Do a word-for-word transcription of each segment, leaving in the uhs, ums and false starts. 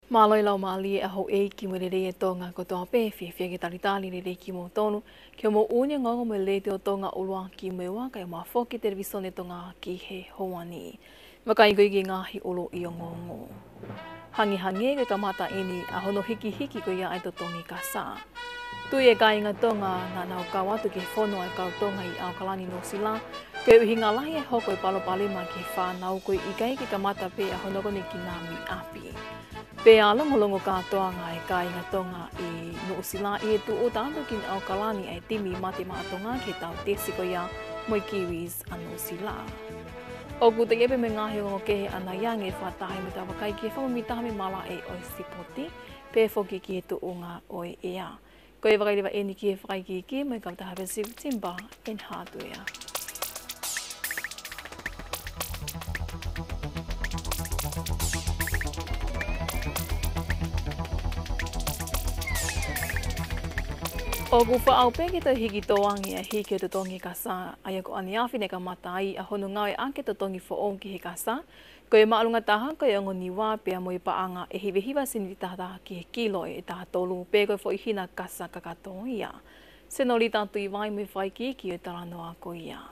Mālō e laumālie ʻa houʻeiki mo e lelei ʻa Tonga kotoa pē, fiefia ke talitali lelei kimoutolu ki hoʻomou ʻuuni ongoongo mo e Letiō Tonga ʻUluaki mo e Ua kae ʻumaʻā foki Televisone Tonga ki he ʻaho ni. Vakai ko ia ki he ngaahi ʻuluʻi ongoongo. Hangehangē ko e kamata ʻeni ʻa hono hikihiki ko ia ʻa e totongi kasa. Tui e kāinga Tonga naʻa nau kau atu ki he fono ʻa e kau Tonga ʻi ʻAokalani, Nuʻusila, koeʻuhi ngalo lahi e hoko e palopalema ki he fānau, ko e ʻikai ke kamata pē ʻa hono konekina mei ʻapi. Pea longolongo kātoanga e kāinga Tonga ʻi Nuʻusila ʻi he tūʻuta atu ki ʻAokalani ʻa e timi Mate Maʻa Tonga ki he tau tesi ko ia mo e Kiwis ʻa Nuʻusila. ʻOku teʻeki ai pē mo e ngaahi ongoongo kehe ʻanai ange, fakataha mo e tau vakai ki he fakamuimuitaha mei he malaʻe ʻo e sipoti, pehē foki ki he tuʻunga ʻo e ʻea. Ko e vakai leva ʻeni ki he fakaikiiki mo e kautaha Pacific Timber and Hardware. ʻOku fakaʻau pē ke toe hiki tō ange ʻa e hiki ʻo e totongi kasa, ʻa ia ko ʻaneafi naʻe kamata ai ʻa hono ngāueʻaki e totongi foʻou ki he kasa, ko e māʻolunga taha ko e ongo niua pea mo e paʻanga ʻe hiva hiva sēniti taha taha ki he kilo ʻe taha tolu, pe ko e foʻi hina kasa kakato ia. Senolita Tuʻivai mo e fakaikiiki ʻo e talanoa ko ia.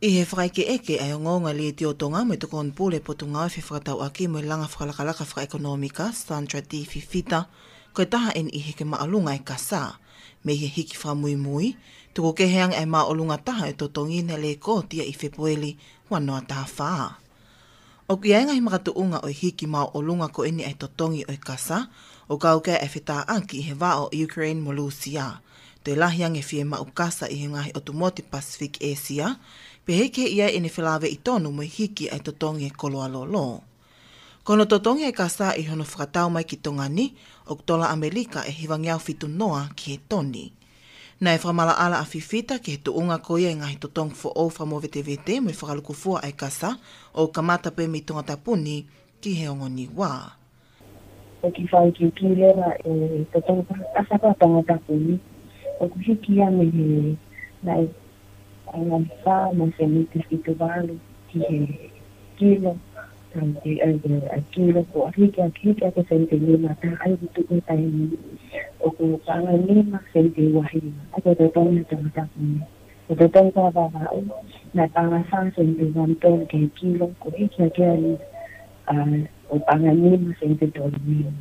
ʻI he fakaʻekeʻeke ʻa e ongoongo ʻa e Letiō Tonga mo e Tokoni Pule Potungāue Fefakatauʻaki mo e Langa Fakalakalaka Fakaʻekonōmika, Sandra D. Fifita, ko e taha ʻeni ʻi he hiki māʻolunga e kasa. Mei he hiki fakamuimui, tuku kehe ange ʻa e māʻolunga taha e totongi naʻe lēkooti ia ʻi Fēpueli ua noa taha fā. ʻOku ʻi ai e ngaahi makatuʻunga ʻo e hiki māʻolunga ko ʻeni ʻa e totongi ʻo e kasa, ʻo kau ki ai e fetāʻaki ʻi he vā ʻo Ukraine mo Lūsia. Toe lahi ange e fiemaʻu kasa ʻi he ngaahi ʻotu motu Pacific, ʻĒsia, pehē ki he ʻi ai ʻene felāveʻi tonu mo e hiki ʻa e totongi e koloa lolo. Ko hono totongi e kasa ʻi hono fakatau mai ki Tonga ni, ʻoku tola ʻAmelika ʻe hivangeau fitu noa ki he toni. Naʻe fakamaʻalaʻala ʻa Fifita ki he tuʻunga ko ia e ngaahi totongi foʻou fakamovetevete mo e fakalūkufua ʻa e kasa, ʻoku kamata pē mei Tongatapu ni ki he ongo niua. ʻOku fai ki ki leva e totongi kasa ko ia ʻa Tongatapu ni. ʻOku hiki ia mei he naʻe ʻa e ngaahi fā mo e sēniti fitu valu ki he kilo, ʻa e, ʻa e, ʻa e kilo ko ē, hiki, hiki ʻaki e sēniti nima taha, ʻa ia ʻoku tuku he taimi ni ʻoku paʻanga nima sēniti ua hiva. ʻA ia ko e totongi ʻa Tongatapu ni. Ko e totongi ko ia ʻa Vavaʻu, naʻe paʻanga fā sēniti ua tolu ki he kilo, ko e hiki ʻaki ia ʻa e, ʻa e, ʻo paʻanga nima sēniti tolu nima.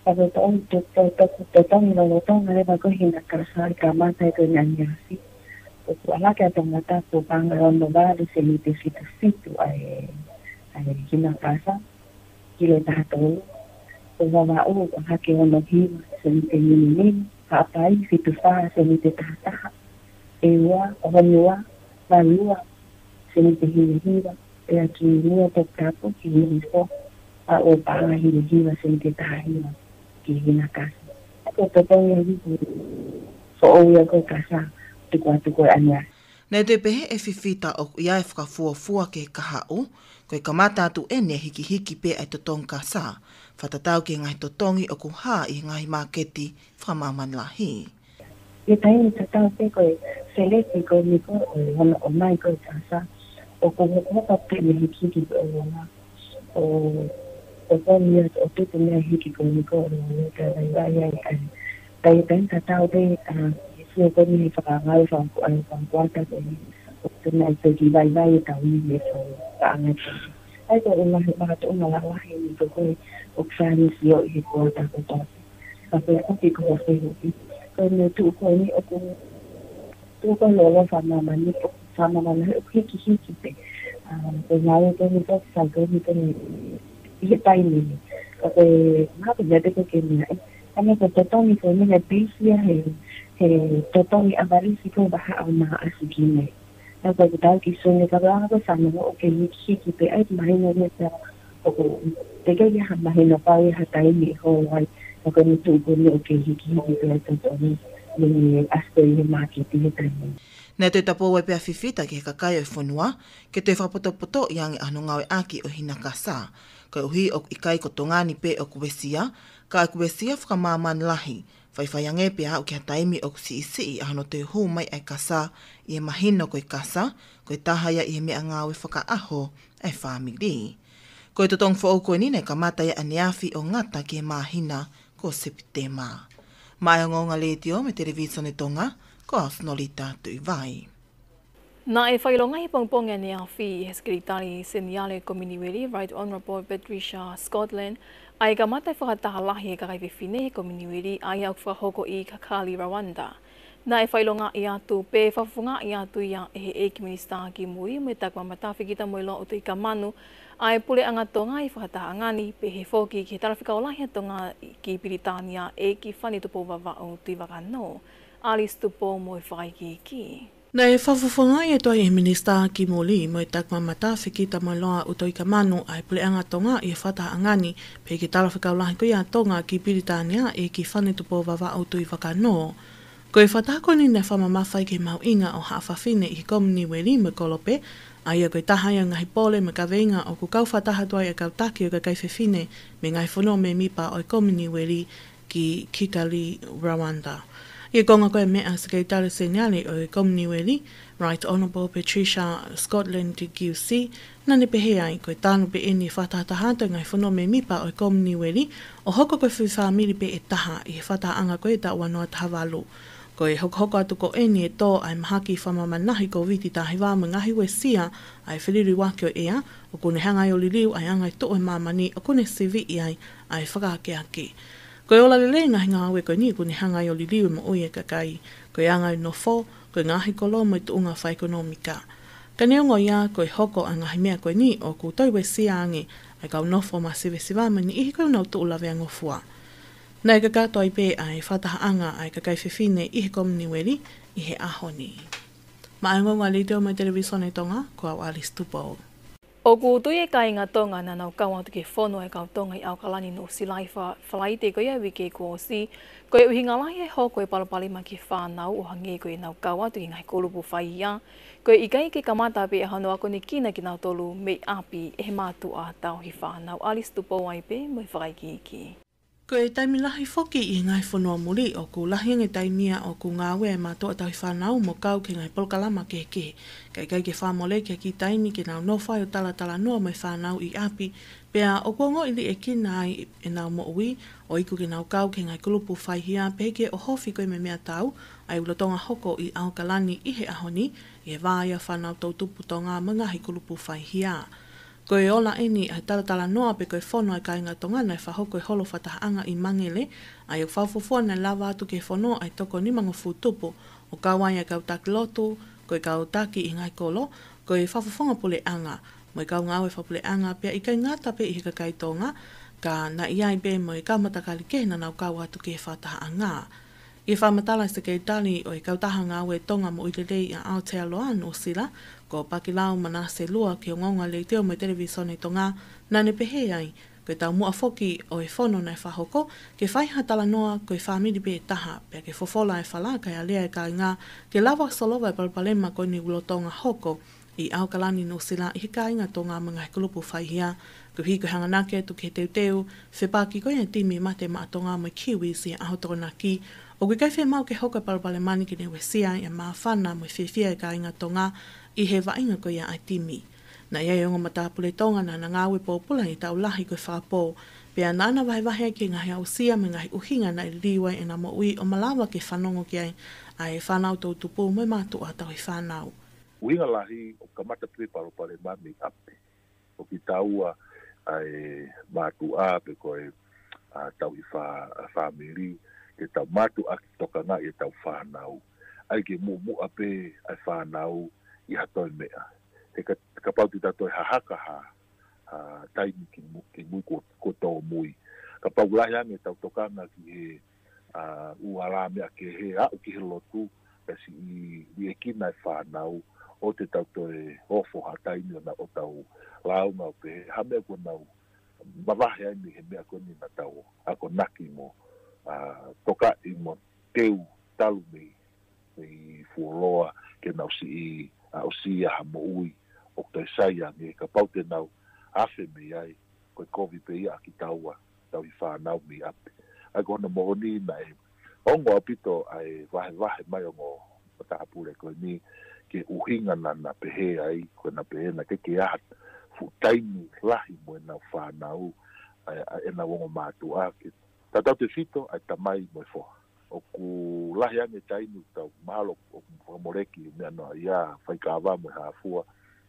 Ka ko e totongi, to-, to-, to-, totongi lolotonga leva ko e hina kasa, ʻi he kamata ko ē ʻaneafi, ʻoku ʻalu hake ʻa Tongatapu ʻo paʻanga ono valu sēniti fitu fitu ʻa e, ʻa e hina kasa, kilo ʻe taha tolu. Ko Vavaʻu ʻalu hake ono hiva sēniti nima nima, Haʻapai fitu fā sēniti taha taha, ʻEua, ʻOhomoua valu ua sēniti hiva hiva, pea ki Niuatoputapu ki Hihifo, ʻa ia ʻoku paʻanga hiva hiva sēniti taha hiva ki he hina kasa. ʻA ia ko e totongi ʻa e hiki foʻou ia ko ē e kasa, tuku atu ko ē ʻaneafi. Naʻe toe pehē ʻe Fifita ʻoku ʻi ai e fakafuofua ki he kahaʻu, ko e kamata atu ʻeni e hikihiki pē ʻa e totongi kasa, fakatatau ki he ngaahi totongi ʻoku hā ʻi he ngaahi māketi fakamāmani lahi. ʻI he taimi tatau pē ko e seleti ko eni ko ē ʻo e hono ʻomai ko ē e kasa, ʻoku hokohoko pē mei he hikihiki ko ē ʻo e ʻoua. ʻO, ʻo ko eni ia ʻo tupu mei he hiki ko eni ko ē ʻo e ʻoua, kae vaivai ai ʻa e. Taimi, taimi tatau pē, ʻa, ʻi he sio ko eni he fakangāue fakaku-, ʻa e fakakuata ko eni, ʻoku tonu ai pē ke vaivai e tau ivi e fakaʻangata. ʻA ia ko e ʻuhinga he makatuʻunga lalahi ʻeni ko ē ʻoku fai ʻeni ʻi he kuata kotoa. Ka ko e kuki ko ē ʻoku fehuʻi. Ko e meʻa tuʻu ko eni ʻoku tuʻu ko ē lolo fakamāmani, ʻoku fakamāmani ʻoku hikihiki pē. ʻA, ko e ngāue ko eni ʻoku fai ko eni ko eni ʻi he taimi ni. Ka ko e ngaahi meʻa te ke meaʻi. Ka ko e totongi ko eni naʻe pisi ia he, he totongi ʻavalisi ko ē vahaʻa ʻo Maʻasi ki Mē. Naʻa ko ʻetau kiʻi sio ʻeni ka ko e anga ko ē ʻoku ne ʻoku kei hikihiki pē ʻa e mahino ia pea ʻoku teʻeki ai ha mahino pau ia ha taimi ʻe holo ai, ka ko e meʻa tuʻu ko eni ʻoku kei hikihiki pē ʻa e totongi mei he ʻasi ko ē ʻi he māketi he taimi ni. Naʻe toe tapou ai pē ʻa Fifita ki he kakai ʻo e fonua ke toe fakapotopotoʻi ange ʻa hono ngāueʻaki ʻo e hina kasa, koeʻuhi ʻoku ʻikai ko Tonga ni pē ʻoku uesia, ka ʻoku uesia fakamāmani lahi, faifai ange pea aʻu ki ha taimi ʻoku siʻisiʻi ʻa hono toe hū mai ʻa e kasa ʻi he mahino ko e kasa ko e taha ia ʻi he meʻangāue fakaʻaho ʻa e fāmili. Ko e totongi foʻou ko eni naʻe kamata ʻi he ʻaneafi ʻo ngata ki he māhina ko Sepitema. Maʻá e Ongoongo Letiō mo e Televisone Tonga, ko au Sinolita Tuʻivai. Naʻe fakaʻilongaʻi he pongipongi ʻaneafi ʻe he Sekelitali Seniale Kominiueli, Right Honourable Patricia Scotland, ʻa e kamata e fakataha lahi ʻa e kakai fefine he Kominiueli, ʻa ia ʻoku fakahoko ʻi Kigali, Rwanda. Naʻe fakaʻilongaʻi atu pe fakafofongaʻi atu ia ʻe he ʻEiki Minisitā ki Muli mo e Takimamata Fekitamoeloa ʻUtoikamanu, ʻa e Puleʻanga Tonga ʻi he fakatahaʻanga ni, pehē foki ki he Talafekau Lahi ʻa Tonga ki Pilitānia, ʻEiki Fani Tupou Vavaʻu Tuʻivakanō. Alice Tupou mo e fakaikiiki. Naʻe fakafofongaʻi atu ai ʻe he Minisitā ki Muli mo e Takimamata Fekitamoeloa ʻUtoikamanu ʻa e Puleʻanga Tonga ʻi he fakatahaʻanga ni, pehē ki he Talafekau Lahi ko ia ʻa Tonga ki Pilitānia, ʻEiki Fani Tupou Vavaʻu Tuʻivakanō. Ko e fakataha ko eni naʻe fakamamafa ai ki he mahuʻinga ʻo haʻa fafine ʻi he Kominiueli mo e kolope, ʻa ia ko e taha ia ʻo e ngaahi pole mo e kaveinga ʻoku kau fakataha atu ai ʻa e kau taki ʻo e kakai fefine mei he ngaahi fonua mēmipa ʻo e Kominiueli ki Kigali, Rwanda. ʻI he konga ko ia e meʻa ʻa e Sekelitali Seniale ʻo e Kominiueli, Right Honourable Patricia Scotland Q C, naʻá ne pehē ai ko e tanu pē eni e fakatahataha atu ʻa e ngaahi fonua mēmipa ʻo e Kominiueli ʻo hoko ko e fuʻu fāmili pē ʻe taha ʻi he fakatahaʻanga ko ia ʻi he taʻu ua noa taha valu. Ko e hokohoko atu ko eni e tō ʻa e mahaki fakamāmani lahi Kōviti taha hiva mo e ngaahi uesia ʻa e feliliuaki ʻo e ʻea, ʻokú ne hanga ai ʻo liliu ʻa e anga e tuʻu ʻa e māmani, ʻokú ne siviʻi ai ʻa e fakaakeake. Ko e ola lelei e ngaahi ngāue ko eni ʻokú ne hanga ai ʻo liliu e moʻui ʻa e kakai, ko e anga e nofo, ko e ngaahi kolo mo e tuʻunga fakaʻekonōmika. Ka neongo ia, ko e hoko ʻa e ngaahi meʻa ko eni ʻoku toe uesia ange ʻa e kau nofo masivesiva mo e niʻihi ko ia ʻoku nau tuʻu laveangofua. Naʻe kakato ai pē ʻa e fakatahaʻanga ʻa e kakai fefine ʻi he Kominiueli ʻi he ʻaho ni. Maʻá e Ongoongo Letiō mo e Televisone Tonga, ko au Alice Tupou. ʻOku tui e kāinga Tonga naʻa nau kau atu ki he fono ʻa e kau Tonga ʻi ʻAokalani, Nuʻusila ʻi he Fa-, Falaite ko ia e uike kuo ʻosi, ko e ʻuhinga lahi e hoko e palopalema ki he fānau ʻo hangē ko ʻenau kau atu ki he ngaahi kulupu faihia, ko e ʻikai ke kamata pē ʻa hono akonekina kinautolu mei ʻapi ʻe he mātuʻa tauhi fānau. Alice Tupou ai pē mo e fakaikiiki. Ko e taimi lahi foki ʻi he ngaahi fonua muli ʻoku lahi ange e taimi ia ʻoku ngāue ai e mātuʻa tauhi fānau mo kau ki he ngaahi polokalama kehekehe. Ka ʻikai ke fakamoleki ha kiʻi taimi ke nau nofo ai ʻo talatalanoa mo e fānau ʻi ʻapi, pea ʻoku ongoʻi liʻekina ai ʻenau moʻui, ʻo iku ke nau kau ki he ngaahi kulupu faihia, pehē ki he ʻohofi ko ia mei he meʻatau, ʻa ia ʻoku lolotonga hoko ʻi ʻAokalani ʻi he ʻaho ni, ʻi he vā ia ʻo e fānau toʻutupu Tonga mo e ngaahi kulupu faihia. Ko e ola eni ʻa e talatalanoa pe ko e fono ʻa e kāinga Tonga naʻe fakahoko he holo fakatahaʻanga ʻi Mangere, ʻa ia ʻoku fakafuofua naʻe lava atu ki he fono ʻa e toko nimangofulu tupu, ʻo kau ai ʻa e kau taki lotu, ko e kau taki ʻi he ngaahi kolo, ko e fakafofonga puleʻanga, mo e kau ngāue fakapuleʻanga, pea ʻikai ngata pē ʻi he kakai Tonga, ka naʻe ʻi ai pē mo e kau matakali kehe naʻa nau kau atu ki he fakatahaʻanga. ʻI he fakamatala ʻa e Sekelitali ʻo e Kautaha Ngāue Tonga Moʻui Lelei ʻa Aotearoa Nuʻusila, ko Pakilau Manase Lua, ki he Ongoongo Letiō mo e Televisone Tonga, naʻá ne pehē ai, ko e taumuʻa foki ʻo e fono naʻe fakahoko, ke fai ha talanoa ko e fāmili pē ʻe taha, pea ke fofola e fala kae alea e kāinga, ke lava ʻo solova e palopalema ko eni ʻoku lolotonga hoko ʻi ʻAokalani, Nuʻusila, ʻi he kāinga Tonga mo e ngaahi kulupu faihia, koeʻuhi ko e hanganaki atu ki he teuteu fepaki ko ia e timi Mate Maʻa Tonga mo e Kiwis ʻi he ʻaho Tokonaki, ʻoku ʻikai fiemaʻu ke hoko e palopalema ni ke ne uesia ʻa e māfana mo e fiefia e kāinga Tonga ʻi he vaʻinga ko ia ʻa e timi. Naʻe ʻi ai e ongo matāpule Tonga naʻá na ngāue pōpula ʻi he taʻu lahi ko e fakapō, pea naʻá na vahevahe ai ki he ngaahi aʻusia mo e ngaahi ʻuhinga naʻe liliu ai ʻena moʻui ʻo malava ke fanongo ki ai ʻa e fānau toʻutupu mo e mātuʻa tauhi fānau. ʻUhinga lahi ʻoku kamata pē palopalema mei ʻapi. ʻO kitaua ʻa e mātuʻa pe ko e, ʻa, tauhi fā-, ʻa, fāmili, ke tau mātuʻaki tokangaʻi ʻetau fānau. ʻAi ke muʻomuʻa pē ʻa e fānau ʻi ha toe meʻa. He ka, kapau te ta toe hahaka ha, ha taimi ki mu-, ki mui kuo, kuo tōmui. Kapau lahi ange ʻetau tokanga ki he, ʻa, ʻū alā meʻa kehe, aʻu ki he lotu, pea siʻi liʻekina e fānau, ʻoua te tau toe ofo ha taimi ʻo nau ʻo tau lāunga ʻo pehē, ha meʻa kuo nau mavahe ai mei he meʻa ko eni naʻa tau akonaki mo, ʻa, tokaʻi mo teu talu mei, mei fuoloa ke nau siʻi, ʻa, aʻusia ha moʻui ʻoku toe sai ange, kapau te nau afe mei ai, ko e kovi pē ia ʻa kitaua tauhi fānau mei ʻapi. ʻA ia ko hono moʻoni naʻe ongo ʻaupito ʻa e vahevahe mai ongo matāpule ko eni ki he ʻuhinga naʻá na pehē ai, ko ʻena pehē naʻe ʻikai ke ʻi ai ha fuʻu taimi lahi mo ʻenau fānau, ʻa e, ʻa ʻenau ongo mātuʻa ke tautautefito ʻa e tamai mo e foha. ʻOku lahi ange taimi ʻoku tau mahalo ʻoku fakamoleki meʻa noa ia faikava mo e hā fua.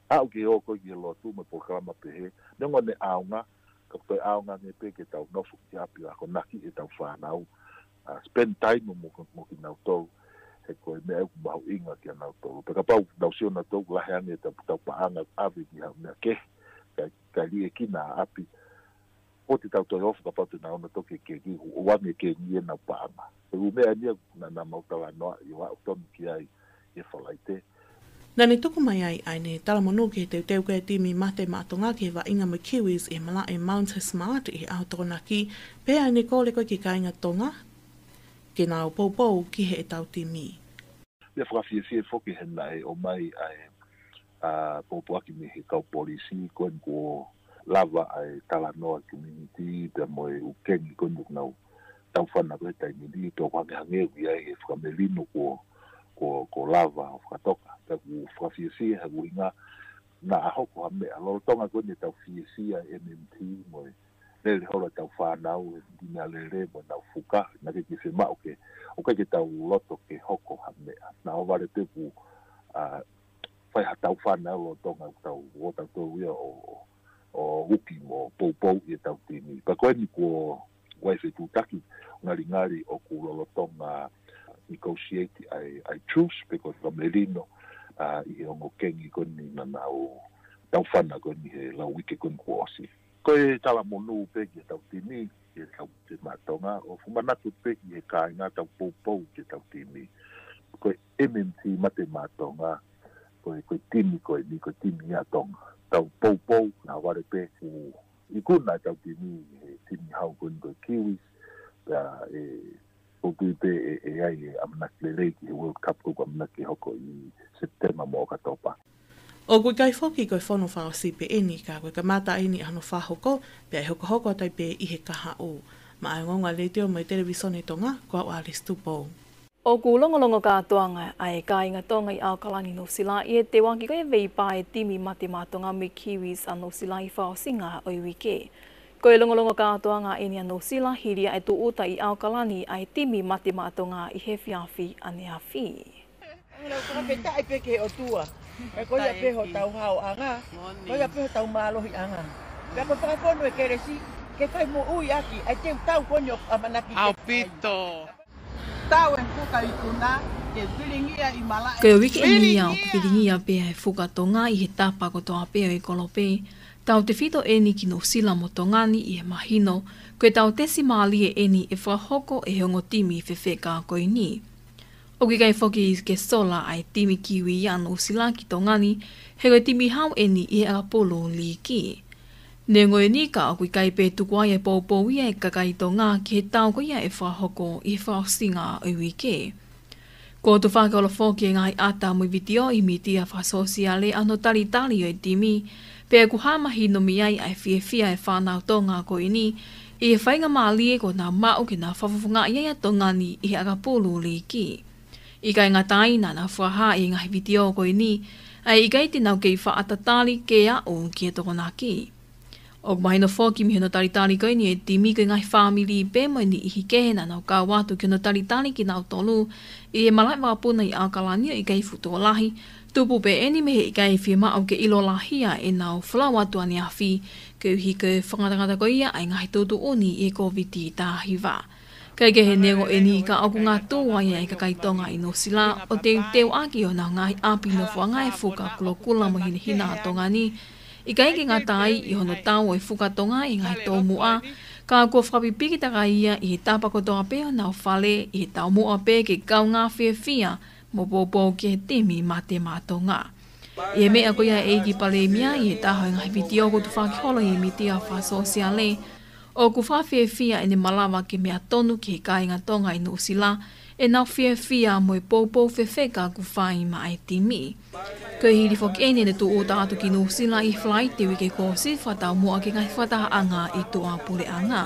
Aʻu ke ō ko ē ki he lotu mo e polokalama pehē, neongo ʻene ʻaonga, ka ʻoku toe ʻaonga ange pē ke tau nofo ki ʻapi ʻo akonaki ʻetau fānau, ʻa spend time mo, mo, mo kinautolu, he ko e meʻa ʻoku mahuʻinga kia nautolu. Pea kapau nau sio nautolu lahi ange ʻetau, ʻetau paʻanga ʻave ki ha meʻa kehe, kae, kae liʻekina ʻapi, ʻoua te tau toe ofo kapau te nau ō nautolu ki he kengi, ʻoange kengi ʻenau paʻanga. Ko e ʻū meʻa ia naʻa, naʻa mau talanoaʻi ʻo aʻu tonu ki ai ʻi he Falaite. Naʻa ne tuku mai ai ʻa ʻene talamonū ki he teuteu ko ē ʻa e timi Mate Maʻa Tonga ki he vaʻinga mo e Kiwis ʻi he malaʻe Mount Smart ʻi he ʻaho Tokonaki, pea ʻa ʻene kole ko ē ki he kāinga Tonga ke nau poupou ki heʻetau timi. Meʻa fakafiefia foki he naʻe ʻomai ʻa e, ʻa, pōpoaki mei he kau polisi ko eni kuo lava ʻa e talanoa community pea mo e ʻū kengi ko eni ʻoku nau taufana ko ē he taimi ni, pea ʻoku hangehangē ʻoku ʻi ai e fakamelino kuo, kuo, kuo lava ʻo fakatoka. Pea ʻoku fakafiefia he ʻuhinga naʻa hoko ha meʻa lolotonga ko eni ʻetau fiefia M M T mo e lele holo ʻetau fānau he meʻalele mo ʻenau fuka, naʻe ʻikai ke fiemaʻu ke, ʻoku ʻikai ke tau loto ke hoko ha meʻa. Naʻa ʻohovale pē kuo, ʻa, fai haʻatau fānau lolotonga ʻoku tau, ʻoku tau tō ia ʻo, ʻo, ʻo uki mo poupou ʻi heʻetau timi. Pea ko eni kuo ʻi ai e fetuʻutaki, ngalingali ʻoku lolotonga negotiate ʻa e, ʻa e truce pe ko e fakamelino, ʻa, ʻi he ongo kengi ko eni naʻa nau taufana ko eni he lau uike ko eni kuo ʻosi. Ko e talamonū pē ki heʻetau timi, ki heʻetau timi Maʻa Tonga, ʻo fakamanatu pē ki he kāinga tau poupou ki heʻetau timi. Ko e M M T Mate Maʻa Tonga, ko e, ko e timi ko eni, ko e timi ia ʻa Tonga. Tau poupou, naʻa ʻohovale pē kuo ikuna ʻetau timi he timi hau ko eni ko e Kiwis, pea ʻe, ʻoku ou tui pē ʻe, ʻe ʻi ai e ʻamanaki lelei ki he World Cup ko ē ʻoku ʻamanaki ke hoko ʻi Sepitema mo ʻOkatopa. ʻOku ʻikai foki ko e fono fakaʻosi pē eni ka ko e kamata eni ʻa hono fakahoko, pea ʻe hokohoko atu ai pē ʻi he kahaʻu. Maʻa e Ongoongo ʻa e Letiō mo e Televīsone Tonga, ko au Alice Tupou. ʻOku longolongo kātoanga ʻa e kāinga Tonga ʻi ʻAokalani, Nuʻusila, ʻi he teuaki ko ē e veipā ʻa e timi Mate Maʻa Tonga mo e Kiwis ʻa Nuʻusila ʻi he fakaʻosinga ʻo e uike. Ko e longolongo kātoanga eni ʻa Nuʻusila hili ʻa e tūʻuta ʻi ʻAokalani ʻa e timi Mate Maʻa Tonga ʻi he efiafi ʻaneafi. Fakafetaʻi pē ki he ʻOtua. He ko ia pē hotau haoʻanga, ko ia pē hotau mālohiʻanga. Pea ko e fakafonu ʻa e kelesi, ke fai moʻui ʻaki ʻa e teuteu ko eni ʻoku ʻamanaki ke fai. ʻAupito. Tau e fuka ikuna, ke filingia ʻi malaʻe. Ko e uike eni ia ʻoku filingia pē ʻa e fuka Tonga ʻi he tapa kotoa pē ʻo e kolope. Tautefito eni ki Nuʻusila mo Tonga ni ʻi he mahino, ko e tau tesi mālie eni ʻe fakahoko ʻe he ongo timi fefeka ko eni. ʻOku ʻikai foki ke sola ʻa e timi Kiwi ʻa Nuʻusila ki Tonga ni, he ko e timi hau eni ʻi he ʻakapulu liiki. Neongo eni ka ʻoku ʻikai pē tuku ai e poupou ia ʻa e kakai Tonga ki he tau ko ia ʻe fakahoko ʻi he fakaʻosinga ʻo e uike. Kuo tufaki holo foki e ngaahi ʻata mo e vitiō ʻi he mītia fakasōsiale ʻa hono talitali ʻo e timi, pea ʻoku hā mahino mei ai ʻa e fiefia ʻa e fānau Tonga ko eni ʻi he faingamālie kuo nau maʻu ke nau fakafofongaʻi ai ʻa Tonga ni ʻi he ʻakapulu liiki. ʻIkai ngata ai, naʻa nau fakahā ʻi he ngaahi vitiō ko eni ʻa e ʻikai te nau kei faʻa tatali ke aʻu ki he Tokonaki. ʻOku mahino foki mei hono talitali ko eni ʻo e timi, ko e ngaahi fāmili pē mo e niʻihi kehe naʻa nau kau atu ki hono talitali kinautolu ʻi he malaʻe vakapuna ʻi ʻAokalani ʻo ʻikai fuʻu tokolahi, tupu pē eni mei he ʻikai fiemaʻu ke ʻilo lahi ʻa ʻenau folau atu ʻaneafi, koeʻuhi ko e fakangatangata ko ia ʻa e ngaahi tuʻutuʻuni ʻi he Kōviti taha hiva. Kae kehe, neongo eni ka ʻoku ngātuʻa ai ʻa e kakai Tonga ʻi Nuʻusila ʻo teuteuʻaki ʻi honau ngaahi ʻapi nofoʻanga e fuka kulokula mo hinehina ʻa Tonga ni, ʻikai ke ngata ai ʻi hono tau ʻo e fuka Tonga ʻi he ngaahi toumuʻa, ka kuo fakapipiki takai ia ʻi he tapa kotoa pē ʻo honau fale, ʻi he taumuʻa pē ke kaungā fiefia mo poupou ki he timi Mate Maʻa Tonga. ʻI he meʻa ko ia ʻa e ʻEiki Palēmia ʻi he taha ʻo e ngaahi vitiō kuo tufaki holo ʻi he mītia fakasōsiale, ʻoku fakafiefia ʻene malava ke meʻa tonu ki he kāinga Tonga ʻi Nuʻusila ʻenau fiefia mo e poupou fefeka kuo fai maʻa e timi. Ko e hili foki eni ʻene tūʻuta atu ki Nuʻusila ʻi he Falaite uike kuo ʻosi, fakataumuʻa ki he ngaahi fakatahaʻanga ʻi tuʻapuleʻanga.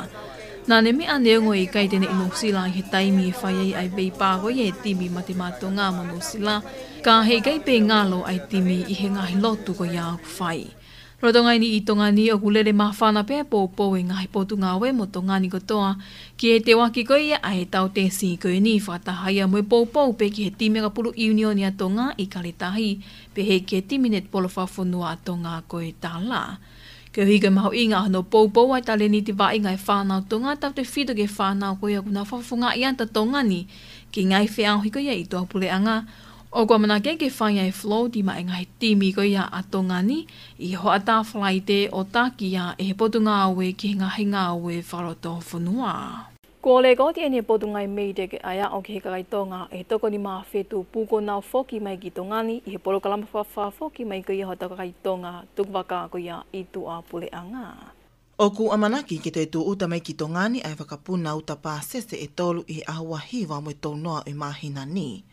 Naʻa ne meʻa, neongo ʻe ʻikai te ne ʻi Nuʻusila ʻi he taimi ʻe fai ai ʻa e veipā ko ia ʻa e timi Mate Maʻa Tonga mo Nuʻusila, ka heʻikai pē ngalo ʻa e timi ʻi he ngaahi lotu ko ia ʻoku fai. Lolotonga ʻeni ʻi Tonga ni ʻoku lele māfana pē poupou ʻa e ngaahi potungāue mo Tonga ni kotoa ki he teuaki ko ia ʻa e tautesi ko ʻeni, fakataha ia mo e poupou pē ki he timi ʻakapulu ʻiunioni ʻa Tonga ʻi Kaletahi, pehē ki he timi netipolo fakafonua ʻa Tonga ko e Tala. Koeʻuhi ko e mahuʻinga hono poupou ʻa e talēniti vaʻinga ʻa e fānau Tonga tautefito ki he fānau ko ia ʻoku nau fakafofongaʻi atu ʻa Tonga ni ki he ngaahi feʻauhi ko ia ʻi tuʻapuleʻanga, ʻoku ʻamanaki ke fai ʻa e float maʻa e ngaahi timi ko ia ʻa Tonga ni ʻi he hoʻatā Falaite ʻo taki ia ʻe he potungāue ki he ngaahi ngāue fakalotofonua. Kuo lekooti ʻeni ʻe he Potungāue MEIDECC ʻa e aʻu ki he kakai Tonga ʻe toko nima afe tupu kuo nau foki mai ki Tonga ni ʻi he polokalama fakafoki mai ko ia hotau kakai Tonga tukuvakā ko ia ʻi tuʻapuleʻanga. ʻOku ʻamanaki ke toe tūʻuta mai ki Tonga ni ʻa e vakapuna uta pāsese ʻe tolu ʻi he ʻaho ua hiva mo e tolu noa ʻo e māhina ni.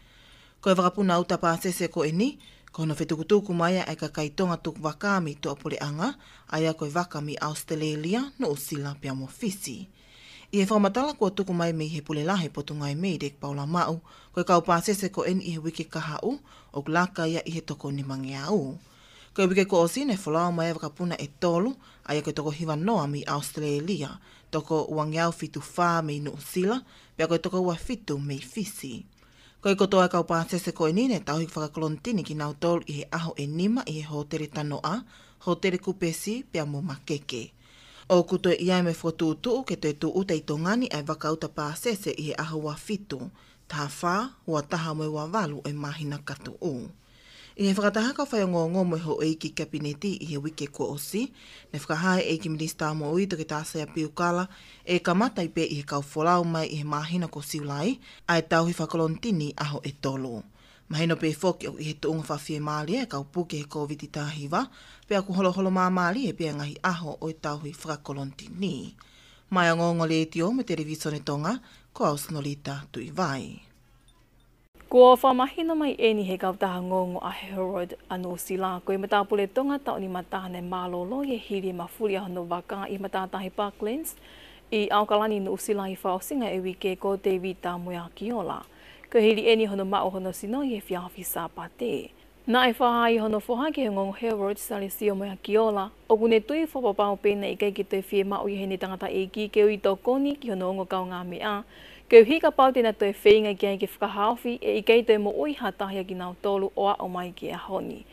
Ko e vakapuna uta pāsese ko ʻeni, ko hono fetukutuku mai ʻa e kakai Tonga tukuvakā mei tuʻapuleʻanga, ʻa ia ko e vaka mei ʻAositelēlia, Nuʻusila pea mo Fisi. ʻI he fakamatala kuo tuku mai mei he Pule Lahi ʻo e Potungāue MEIDECC, Paula Maʻu, ko e kau pāsese ko ʻeni ʻi he uike kahaʻu, ʻoku laka ia ʻi he toko nimangeau. Ko e uike kuo ʻosi ne folau mai ʻa e vakapuna ʻe tolu, ʻa ia ko e toko hiva noa mei ʻAositelēlia, toko uangeau fitu fā mei Nuʻusila, pea ko e toko ua fitu mei Fisi. Ko e kotoa e kau pāsese ko ʻeni ne tauhi fakakolontini kinautolu ʻi he ʻaho ʻe nima ʻi he hōtele Tanoʻa, hōtele Kupesi pea mo Makeke. ʻOku toe ʻi ai mo e fokotuʻutuʻu ke toe tūʻuta ʻi Tonga ni ʻa e vaka uta pāsese ʻi he ʻaho ua fitu, taha fā, ua taha mo e ua valu ʻo e māhina ka tuʻu. ʻI he fakataha ʻa e kau faiongoongo mo e houʻeiki Kapineti ʻi he uike kuo ʻosi, ne fakahā ʻe he ʻEiki Minisitā Moʻui, Toketā Sea Piukala, ʻe kamata ai pē ʻi he kau folau mai ʻi he māhina ko Siulai ʻa e tauhi fakakolontini ʻaho ʻe tolu. Mahino pē foki ʻoku ʻi he tuʻunga fakafiemālie ʻa e kau puke he Kōviti taha hiva, pea ʻoku holoholo māmālie pē ʻa e ngaahi ʻaho ʻo e tauhi fakakolontini. Maʻá e Ongoongo Letiō mo e Televisone Tonga, ko au Sinolita Tuʻivai. Kuo fakamahino mai ʻeni ʻe he kautaha ongoongo ʻa Harold ʻa Nuʻusila, ko e matāpule Tonga taʻu nima taha naʻe mālōlō ia hili e mafuli ʻa hono vaka ʻi he matātahi Parklands ʻi ʻAokalani, Nuʻusila ʻi he fakaʻosinga ʻo e uike, ko Tevita Moeakiola. Ko e hili ʻeni hono maʻu hono sino ʻi he efiafi Sāpate. Naʻe fakahā ʻe hono foha ki he ongoongo Harold, Salesio Moeakiola, ʻoku ne tui fakapapau pē naʻe ʻikai ke toe fiemaʻu ia ʻe heʻene tangataʻeiki ke ui tokoni ki hono ongo kaungāmeʻa, koeʻuhi kapau te na toe feinga ki ai ke fakahaofi, ʻe ʻikai toe moʻui ha taha ia kinautolu ʻo aʻu mai ki he ʻaho ni.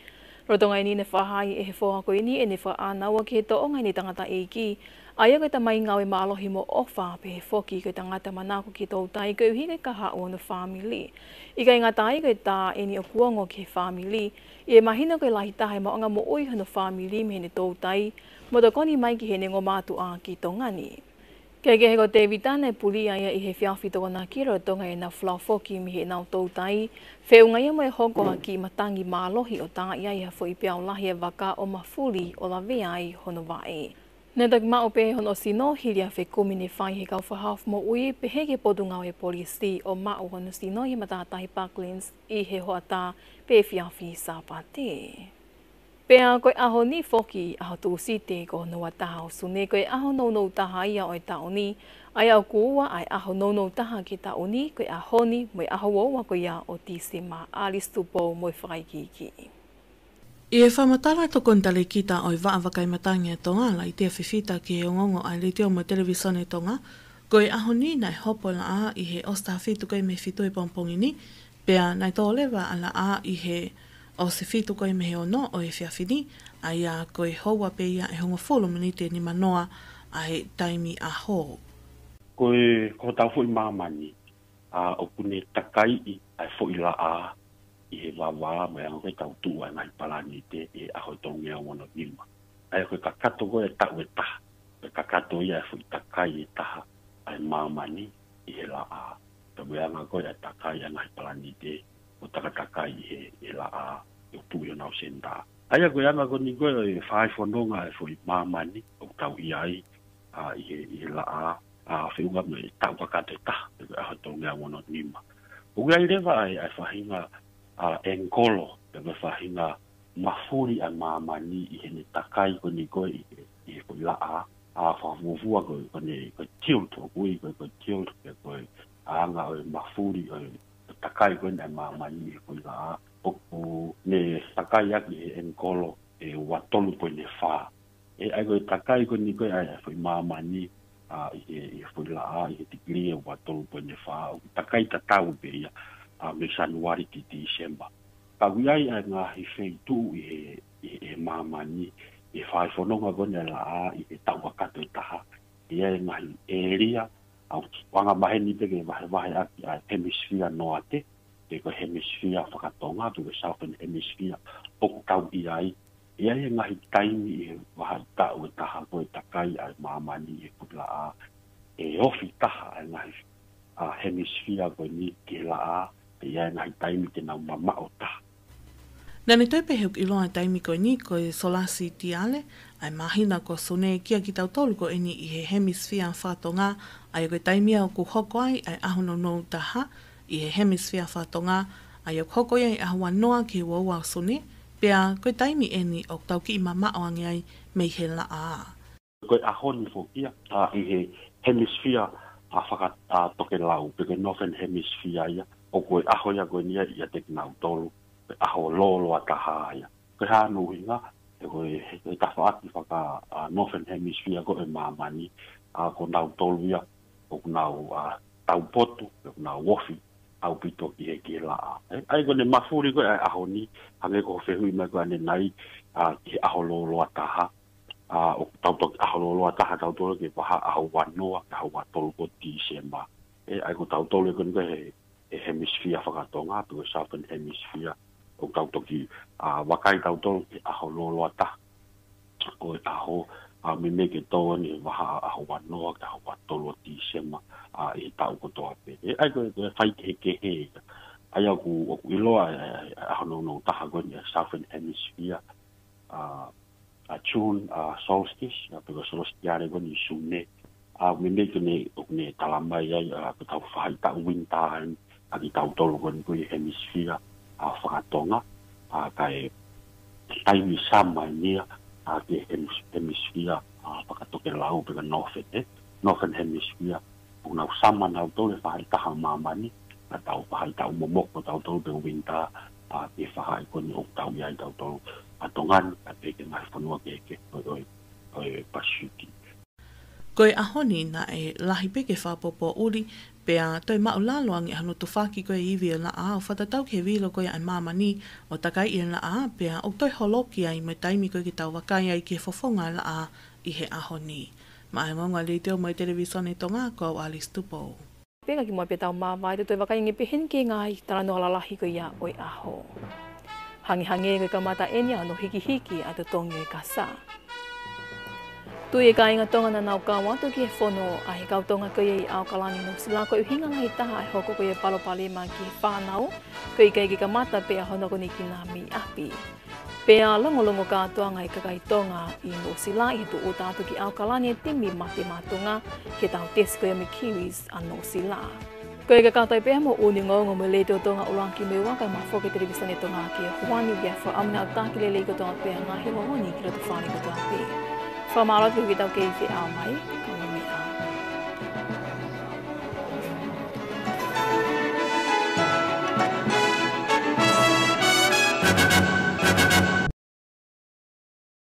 Lolotonga ʻeni ne fakahā ʻe he foha ko ʻeni ʻene fakaʻānaua ki he tōʻonga ʻene tangataʻeiki, ʻa ia ko e tamai ngāue mālohi mo ʻofa, pehē foki ko e tangata manako ki he toutai koeʻuhi ko e kahaʻu hono fāmili. ʻIkai ngata ai, ko e tā ʻeni ʻoku ongo ki he fāmili, ʻi he mahino ko e lahi taha e maʻuʻanga moʻui hono fāmili mei heʻene toutai, mo tokoni mai ki heʻene ongo mātuʻa ki Tonga ni. Kehekehe, ko Tevita naʻe pulia ia ʻi he efiafi Tokonaki lolotonga ʻenau folau foki mei heʻenau toutai, feʻunga ia mo e hoko ha kiʻi matangi mālohi ʻo tā ia ʻi ha foʻi peau lahi ʻo e vaka ʻo mafuli ʻo lavea ai hono vaʻe. Naʻe toki maʻu pē hono sino hili ʻa e fekumi ne fai ʻe he kau fakahaofi moʻui pehē ki he Potungāue Polisi, ʻo maʻu hono sino ʻi he matātahi Parklands ʻi he hoʻatā pē efiafi Sāpate. Pea ko e ʻaho ni foki, ʻaho Tūsite ko hono ua taha ʻo Sune, ko e ʻaho nounou taha ia ʻo e taʻu ni, ʻa ia ʻoku ua ʻa e ʻaho nounou taha ki he taʻu ni, ko e ʻaho ni mo e ʻaho ua ua ko ia ʻo Tīsema. Alice Tupou mo e fakaikiiki. ʻI he fakamatala ʻa e Tokoni Talēkita ʻo e Vaʻa Vakai Matangi ʻa Tonga, Laitia Fifita, ki he ongoongo ʻa e Letiō mo e Televisone Tonga, ko e ʻaho ni naʻe hopo e laʻā ʻi he ʻosi taha fitu ko ē mei he fitu ʻo e pongipongi ni, pea naʻe tō leva ʻa e laʻā ʻi he ʻosi fitu ko ē mei he ono ʻo e efiafi ni, ʻa ia ko e houa pē ia ʻe hongofulu miniti ʻe nima noa ʻa e taimi ʻaho. Ko e, ko hotau foʻi māmani, ʻa, ʻoku ne takaiʻi ʻa e foʻi laʻā ʻi he vavā, mo e anga ko ē ʻetau tuʻu ʻa e ngaahi palanite ʻi he ʻaho ʻe tolungeau ono nima. ʻA ia ko e kakato ko ē ʻo e taʻu ʻe taha, ko e kakato ia ʻo e foʻi takai ʻe taha ʻa e māmani ʻi he laʻā. Pea mo e anga ko ē ʻa e takai ʻa e ngaahi palanite ʻo takatakai ʻi he, he laʻā, ʻo tuʻu ʻi honau senitā. ʻA ia ko e anga ko eni ko ē ʻo e fai fononga ʻa e foʻi māmani ʻoku tau ʻi ai, ʻa, ʻi he, ʻi he laʻā, ʻa, feʻunga mo e taʻu kakato ʻe taha, pe ko e ʻaho ʻe tolungeau ono nima. ʻOku ʻi ai leva ʻa e, ʻa e faʻahinga, ʻa, ʻengikolo, pe ko e faʻahinga mafuli ʻa e māmani ʻi heʻene takai ko eni ko ē ʻi he, ʻi he foʻi laʻā, ʻa, fakafuofua ko e, ko ʻene, ko e tilt, ʻoku ui ko e, ko e tilt, pe ko e anga ʻo e mafuli ʻo e takai ko eni ʻa e māmani ʻi he foʻi laʻā, ʻoku ne takai ʻaki ʻe he ʻengikolo ʻe ua tolu poini fā. ʻE, ʻa ia ko e takai ko eni ko ē ʻa e foʻi māmani, ʻa, ʻi he, ʻi he foʻi laʻā, ʻi he tikilī ʻe ua tolu poini fā, ʻoku takai tatau pē ia, ʻa, mei Sānuali ki Tīsema. Ka ʻoku ʻi ai ʻa e ngaahi feituʻu ʻi he, ʻi he, ʻi he māmani, ʻi he fai fononga ko eni ʻa e laʻā, ʻi he taʻu kakato ʻe taha, ʻi ai e ngaahi ʻēlia, ʻa, ʻoku anga maheni pē ke vahevahe ʻaki ʻa e hemisifia noate, pe ko e hemisifia fakatonga, pe ko e Southern Hemisphere, ʻoku tau ʻi ai. ʻI ai e ngaahi taimi ʻi he vahaʻa taʻu ʻe taha ko ē ʻe takai ʻa e māmani ʻi he foʻi laʻā, ʻe ofi taha ʻa e ngaahi, ʻa, hemisifia ko eni ki he laʻā, pea ʻi ai e ngaahi taimi te nau mamaʻo taha. Naʻa ne toe pehē ʻoku ʻiloa e taimi ko eni ko e solasitiale, ʻa e māhina ko Sune kia kitautolu ko eni ʻi he hemisifia fakatonga, ʻa ia ko e taimi ia ʻoku hoko ai ʻa e ʻaho nounou taha ʻi he hemisifia fakatonga, ʻa ia ʻoku hoko ia ʻi he ʻaho ua noa ki he ua ua ʻo Sune, pea ko e taimi eni ʻoku tau kiʻi mamaʻo ange ai mei he laʻā. Ko e ʻaho ni foki ia, ʻa, ʻi he hemisifia, ʻa, faka-, ʻa, tokelau, pe ko e Northern Hemisphere ia, ʻoku ʻi ai e ʻaho ia ko eni ia ʻiate kinautolu, ko e ʻaho lōloa taha ia. Ko e hā hono ʻuhinga? He ko e, he, he tafaʻaki faka-, ʻa, Northern Hemisphere ko ē ʻo māmani, ʻa, ko nautolu ia, ʻoku nau, ʻa, taupotu, ʻoku nau ofi ʻaupito ki he, ki he laʻā. ʻE, ʻa ia ko ʻene mafuli ko ē ʻa e ʻaho ni, hangē ko hoʻo fehuʻi mai ko ē ʻanenai, ʻa, ki he ʻaho lōloa taha, ʻa, ʻoku tau toki ʻaho lōloa taha tautolu ki he vahaʻa ʻaho ua noa, ki he ʻaho ua tolu ko Tīsema. ʻE, ʻa ia ko tautolu ē ko eni ko ē he, he hemisifia fakatonga, pe ko e Southern Hemisphere, ʻoku tau toki, ʻa, vakai tautolu ki he ʻaho lōloa taha ʻo e ʻaho, ʻa, meimei ke tō eni he vahaʻa ʻaho ua noa ki he ʻaho ua tolu ʻo Tīsema, ʻa, ʻi he taʻu kotoa pē. ʻE, ʻa ia ko e, ko e faikehekehe ia. ʻA ia ʻoku, ʻoku ʻiloa e, e, e ʻaho nounou taha ko eni ʻa e Southern Hemisphere, ʻa, ʻa June, ʻa, solstice, ʻa, pe ko e solasitiale ko eni ʻi Sune. ʻA, meimei ko ʻene, ʻoku ne talamai ai, ʻa, ko ʻetau faʻahitaʻu winter eni, ʻa kitautolu ko eni ko ē ʻi he hemisifia, ʻa, fakatonga, ʻa, kae taimi summer eni ia, ʻa, ki he hemis-, hemisifia, ʻa, fakatokelau pe ko e Northern, ē, Northern Hemisphere, ʻoku nau summer nautolu he faʻahitaʻu ʻo māmani, ʻa, tau faʻahitaʻu momoko tautolu pe winter, ʻa, ki he faʻahi ko eni ʻoku tau ʻi ai tautolu, ʻa, Tonga ni, ʻa, pehē ki he ngaahi fonua kehekehe ʻo, ʻo, ʻo e Pasifiki. Ko e ʻaho ni naʻe lahi pē ke fakapoʻuli, pea toe māʻulalo ange hono tufaki ko ē e ivi ʻo e laʻā ʻo fakatatau ki he vilo ko ē ʻa e māmani ʻo takai ʻi he laʻā, pea ʻoku toe holoki ai mo e taimi ko ē ke tau vakai ai ki he fofonga ʻo e laʻā ʻi he ʻaho ni. Maʻá e Ongoongo ʻa e Letiō mo e Televisone Tonga, ko au Alice Tupou. Pea ka kimuʻa pea tau māvae, te tau toe vakai ange pē heni ki he ngaahi talanoa lalahi ko ia ʻo e ʻaho. Hangehangē ko e kamata eni ʻa hono hikihiki ʻa e totongi ʻo e kasa. Tui e kāinga Tonga naʻa nau kau atu ki he fono ʻa e kau Tonga ko ia ʻi ʻAokalani, Nuʻusila, ko e ʻuhinga lahi taha ʻa e hoko ko ia e palopalema ki he fānau, ko e ʻikai ke kamata pē ʻa hono akonekina mei ʻapi. Pea longolongo kātoanga e kakai Tonga ʻi Nuʻusila ʻi he tūʻuta atu ki ʻAokalani e timi Mate Maʻa Tonga, ki he tau tesi ko ia mei he Kiwis ʻa Nuʻusila. Ko e kakato ai pē ia moʻoni e ongoongo mei he Letiō Tonga ʻo e ʻaho ni, kae ʻumaʻā foki e Televisone Tonga ki he ʻaho ni. Pea fakaʻamu ke tau taki lelei kotoa pē ʻa e ngaahi ongoongo ni ki loto fale kotoa pē. Fakamālō atu ki hoʻo kei feʻao mai.